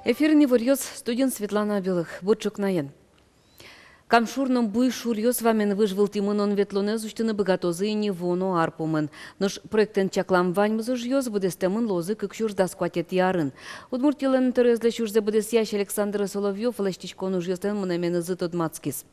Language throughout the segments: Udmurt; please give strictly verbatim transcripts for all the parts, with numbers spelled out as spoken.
Эфирын иворъёс, студиын Светлана Белых. Бур ӵукнаен. Камшур но Буйшуръёс вамен выж вылтӥ мынон-ветлонэз усьтыны быгатозы ини вуоно ар пумын. Нош проектэн чаклам ваньмыз ужъёс быдэстэмын луозы кык сюрс дас куатетӥ арын. Удмуртилэн тӧроезлэсь ужзэ быдэсъясь Александр Соловьёв лэсьтӥськон ужъёслэн мынэменызы тодматскиз.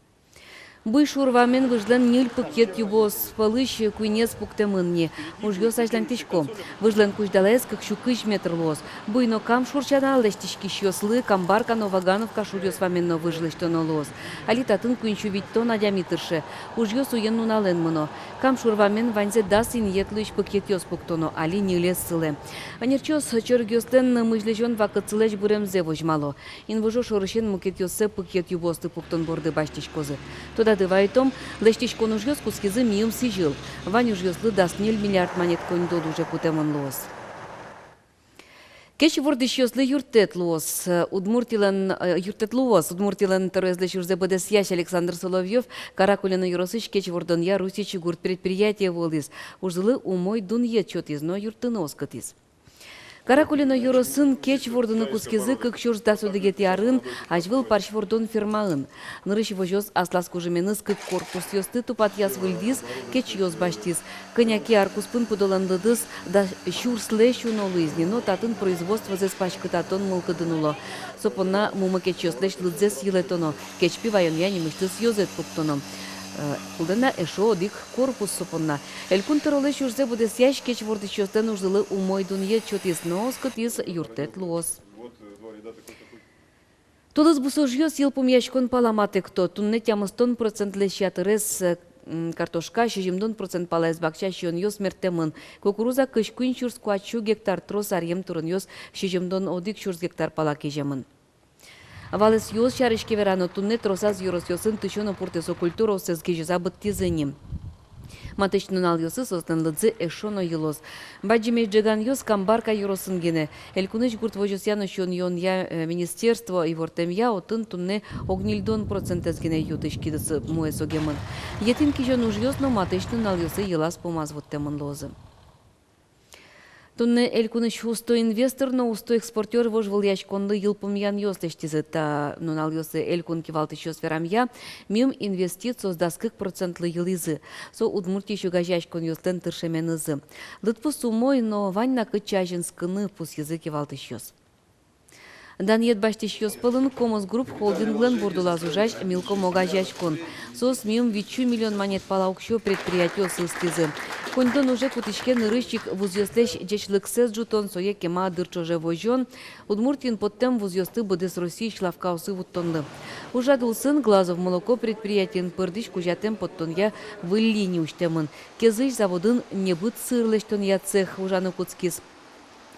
Буйшур вамен выжлэн ньыль пыкет юбоос пӧлысь куинез пуктэмын ни. Ужъёс азьланьтӥсько. Выжлэн кузьдалаез кык сю кызь метр луоз. Буй но Камшур сяна, лэсьтӥськисьёслы Камбарка но Вагановка шуръёс вамен но выж лэсьтоно луоз. Али татын куинь сю витьтон адями тырше. Ужъёс уен-нуналэн мыно. Камшур вамен ваньзэ дас инъет луись пыкетъёс пуктоно, али ньылез сылэ. Ӧнерчиос чорыгъёслэн мызьлэзён вакытсылэсь быремзэ возьмало. Инвожо шорысен мукетъёссэ пыкет юбоосты пуктон борды басьтӥськозы. Тодады вайтом, лэсьтӥськон ужъёс кутскизы миым сӥзьыл. Вань ужъёслы дас ньыль миллиард манет коньдон уже кутэмын луоз. Кеч вордӥсьёслы юрттэт луоз. Удмуртилэн, э, юрттэт луоз. Удмуртилэн тӧроезлэсь ужзэ быдэсъясь Александр Соловьёв Каракулино ёросысь кеч вордонъя Русич гурт предприятие вуылӥз. Ужзылы умой дунъет сётӥз но юрттыны оскытӥз. Каракулино ёросын кеч вордыны кутскизы кык сюрс дас одӥгетӥ арын азьвыл парсь вордон фермаын. Нырысь возёс аслаз кужыменыз кык корпусъёсты тупатъяз, выльдӥз, кечъёс басьтӥз. Кӧня ке ар куспын пудолэн лыдыз дас сюрслэсь уно луиз ни, но татын производствозэс паськытатон мылкыдын уло. Со понна мумы кечъёслэсь лыдзэс йылэтоно, кеч пи ваёнъя нимысьтыз ёзэт пуктоно. Э, кулэ на эшшо одӥг корпус со понна. Элькун тӧролэсь ужзэ быдэсъясь кеч вордӥсьёслэн ужзылы умой дунъет сётӥз но оскытӥз: юрттэт луоз. Тулыс бусы ужъёс йылпумъяськон пала матэкто. Туннэ тямыстон процентлэсь ятырез, м, картошка, сизьымдон процент палаез бакча сиёнъёс мерттэмын. Кукуруза кызь куинь сюрс куать сю гектар трос, аръем турынъёс сизьымдон одӥг сюрс гектар пала кеземын. Валэсъёс сярысь ке верано, туннэ тросаз ёросъёсын тысё но пуртэсо культураоссэс гезьыса быдтӥзы ни. Матысь нуналъёсы соослэн лыдзы эшшо но йылоз. Бадӟымесь ӝеганъёс Камбарка ёросын гинэ. Элькунысь гурт возёсъя но сиён-юонъя, э, министерство ивортэмъя, отын туннэ ог ньыльдон процентэз гинэ ю тысь кидысы муэз огемын. Етӥн кизён ужъёс но матысь нуналъёсы йылаз-пумаз вуттэмын луозы. Туннэ элькунысь усто инвестор но усто экспортёр вожвылъяськонлы йылпумъянъёс лэсьтӥзы. Та нуналъёсы элькун кивалтӥсьёс верамъя, мим инвестициос дас кык процентлы йылӥзы. Со Удмуртиысь огазеяськонъёслэн тыршеменызы. Лыдпус умой, но вань на кытчы азинскыны, пусйизы кивалтӥсьёс. Данъет басьтӥсьёс пӧлын Комос Групп холдинглэн бордулаз ужась Милком огазеяськон. Соос мим витьсю миллион манет пала уксё предприятиосы ыстӥзы. Коньдон уже кутӥське нырысь ик вузъёслэсь ӟечлыксэс ӝутон, сое кема дыр ӵоже возён, Удмуртиын поттэм вузъёсты быдэс Россиысь лавкаосы вуттонлы. Ужрад улсын Глазов молоко предприятиын пӧрдӥсь кузятэм поттонъя выль линия усьтэмын. Кезысь заводын небыт сыр лэсьтонъя цех ужаны кутскиз.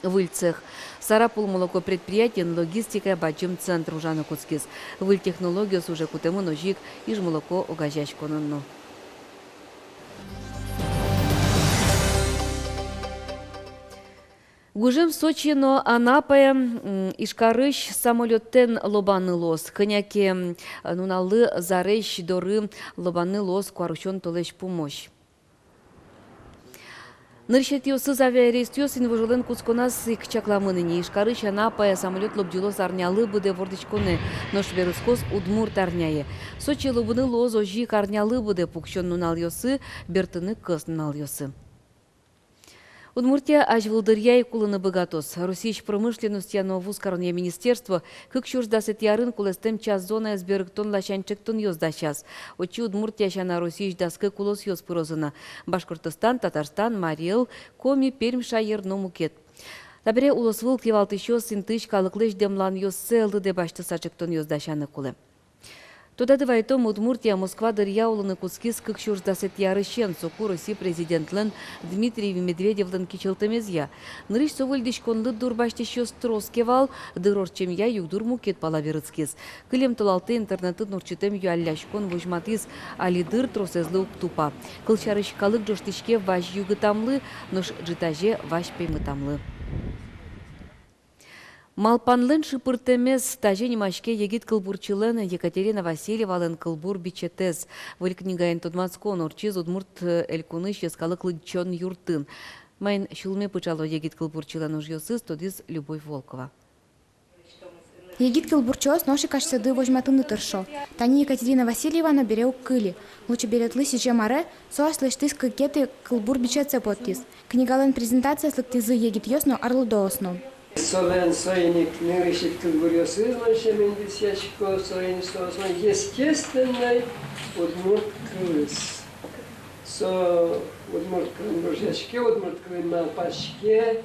Выль цех. Сарапул молоко предприятиын логистикая бадӟым центр ужаны кутскиз. Выль технологиос уже кутэмын озьы ик Ижмолоко огазеяськонын но. Гужем Сочие но Анапае, м, Ижкарысь самолётэн лобаны луоз. Кӧня ке, м, нуналлы зарезь доры лобаны луоз куарусён толэзь пумозь. Нырысетӥосыз авиарейсъёс инвожолэн кутсконаз ик чакламын ини. Ижкарысь Анапае самолёт лобӟылоз арнялы быдэ вордӥськонэ, нош берытскоз удмурт арняе. Сочие лобыны луоз озьы ик арнялы быдэ, пуксён нуналъёсы, бертыны кӧснуналъёсы. Удмуртия азьвыл дыръя ик улыны быгатоз. Россиысь промышленностья но вузкаронъя министерство кык сюрс дасэтӥ арын кулэстэм час зонаез берыктон ласянь ӵектонъёс дасяз. Отчы Удмуртия сяна Россиысь дас кык улосъёс пырозы на: Башкортостан, Татарстан, Марий Эл, Коми, Пермь шаер но мукет. Табере улосвыл кивалтӥсьёс интыысь калыклэсь дэмланъёссэ лыдэ басьтыса ӵектонъёс дасяны кулэ. Тодады вайтом, Удмуртия Москва дыръя улыны кутскиз кык сюрс дасэтӥ арысен, соку Россия президентлэн Дмитрий Медведевлэн кичӧлтэмезъя. Нырысь со выльдӥськонлы дурбасьтӥсьёс трос ке вал, дыр ортчемъя югдур мукет пала берытскиз. Кылем толалтэ интернетын ортчытэм юалляськон возьматӥз: али дыр тросэзлы уг тупа. Кылсярысь, калык ӝожтӥське вазь югытамлы, нош ӝытазе вазь пеймытамлы. «Малпанлэн шыпыртэмез» — тазьы нимаське егит кылбурчилэн Екатерина Васильевалэн кылбур бичетэз. Выль книгаен тодматскон ортчиз Удмурт Элькунысь йӧскалык лыдӟон юртын. Маин сюлме пыӵало егит кылбурчилэн ужъёсыз, тодӥз Любовь Волкова. Егит кылбурчиос нош ик асьсэды возьматыны тыршо. Тани Екатерина Васильева но бере уг кыльы. Лулчеберетлы сӥзем аре со аслэсьтыз кыкетӥ кылбур бичетсэ поттӥз. Книгалэн презентациез лыктӥзы егитъёс но, арлыдоос но. Солэн соин ик нырысь ик кылбуръёсыз ласянь висъясько, соин со, со естественной удмурт кылыз. Со удмурт кылын гожъяське, удмурт кылын малпаське,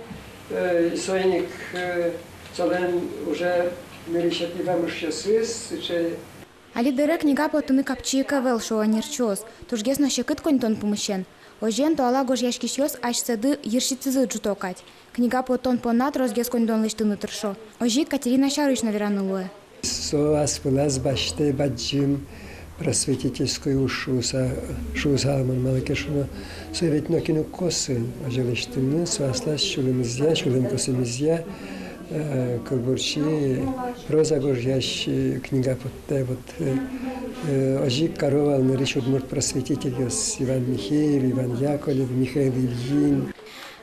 э, соин ик, э, солэн уже нырысетӥ вамышъёсыз сыӵе. Али дыре книга поттыны капчи ик ӧвӧл, шуо ӧнерчиос, тужгес но секыт коньдон пумысен. Озьыен, туала гожъяськисьёс асьсэды йырситӥзы ӝуто кадь. Книга поттон понна тросгес коньдон лэсьтыны тыршо. Озьы ик Катерина сярысь но вераны луэ. Со ас вылаз басьтэ бадӟым просветительской уж шуыса, шуысал мон, малы ке шуоно, со ведь нокин уг косы озьы лэсьтыны, со аслаз сюлэмызъя, сюлэм косэмезъя, э, кылбурчи, проза гожъясь, э, книга поттэ. Вот, э, э, озьы ик каро вал нырысь удмурт просветительёс: Иван Михеев, Иван Яковлев, Михаил Ильин.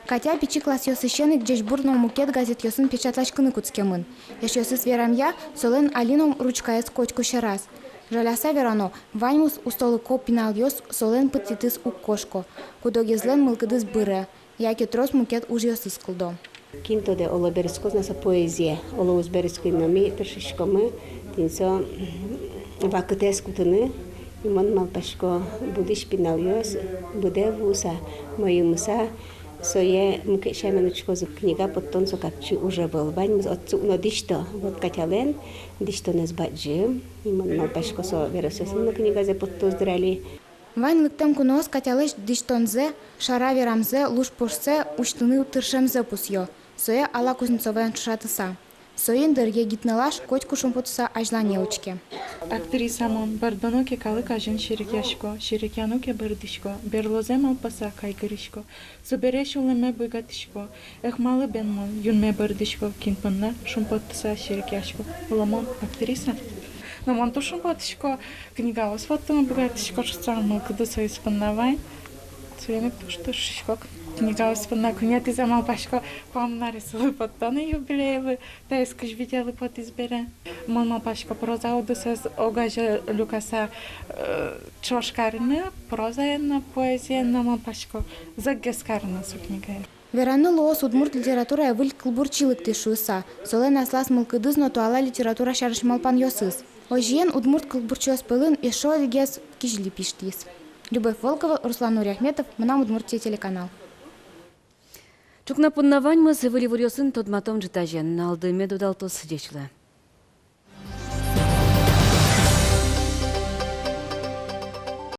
Катя пичи классъёсысен ик «Ӟечбур» но мукет газетъёсын печатласькыны кутскемын. Эшъёсыз верамъя, солэн али но ручкаез котьку сьӧраз. Жаляса верано, ваньмыз устолыко пиналъёс солэн пыдтӥтыз уг кошко, куд-огезлэн мылкыдыз быре, яке трос мукет ужъёсыз кылдо. Кин тодэ, оло, берытскоз на со поэзие, оло, уз берытскы но, ми тыршиськомы тӥни со, м, вакытэз кутыны. И мон малпасько, будӥсь пиналъёс быдэ вуыса, мӧйымыса, сое мукет сямен учкозы. Книга поттон со капчи уж ӧвӧл, ваньмыз отчы уг но дӥсьто. Вот Катялэн дӥсьтонэз бадӟым, и мон малпасько, со веросъёсын но книгазэ поттоз дыр али. Вань лыктэм куноос Катялэсь дӥсьтонзэ, шара верамзэ, луж пушсэ усьтыны тыршемзэ пусъё, сое Алла Кузнецоваен ӵошатыса. Соин, дыр, егит нылаш котьку шумпотыса азьлане учке. Актриса мон, бӧрдоно ке, калык азьын серекъясько, серекъяно ке, бӧрдӥсько, берлозэ малпаса кайгырисько, собере сюлэмме буйгатӥсько. Эх, малы бен мон юнме бӧрдӥсько, кин понна шумпотыса серекъясько? Оло, мон актриса? Но мон туж шумпотӥсько, книгаос поттыны быгатӥсько шуса, мылкыды соиз понна вань. Соин ик туж тыршисько книгаос понна. Куинетӥзэ малпасько, куамын аресылы поттоно, юбилейлы, таиз кызь вителы потӥз бере. Мон малпасько, проза удысэз огазе люкаса, э, ӵош карыны, прозаен но, поэзиен но, малпасько, зӧкгес карыны со книгаез. Вераны луоз, удмурт литературае выль кылбурчи лыктӥз шуыса. Солэн аслаз мылкыдыз но туала литература сярысь малпанъёсыз. Озьыен, удмурт кылбурчиос пӧлын эшшо одӥгез кизили пиштӥз. Любовь Волкова, Руслан Нуриахметов, «Мынам Удмуртие» телеканал. Ӵукна понна ваньмыз. Выль иворъёсын тодматом ӝытазе. Нуналды мед удалтоз, ӟеч луэ.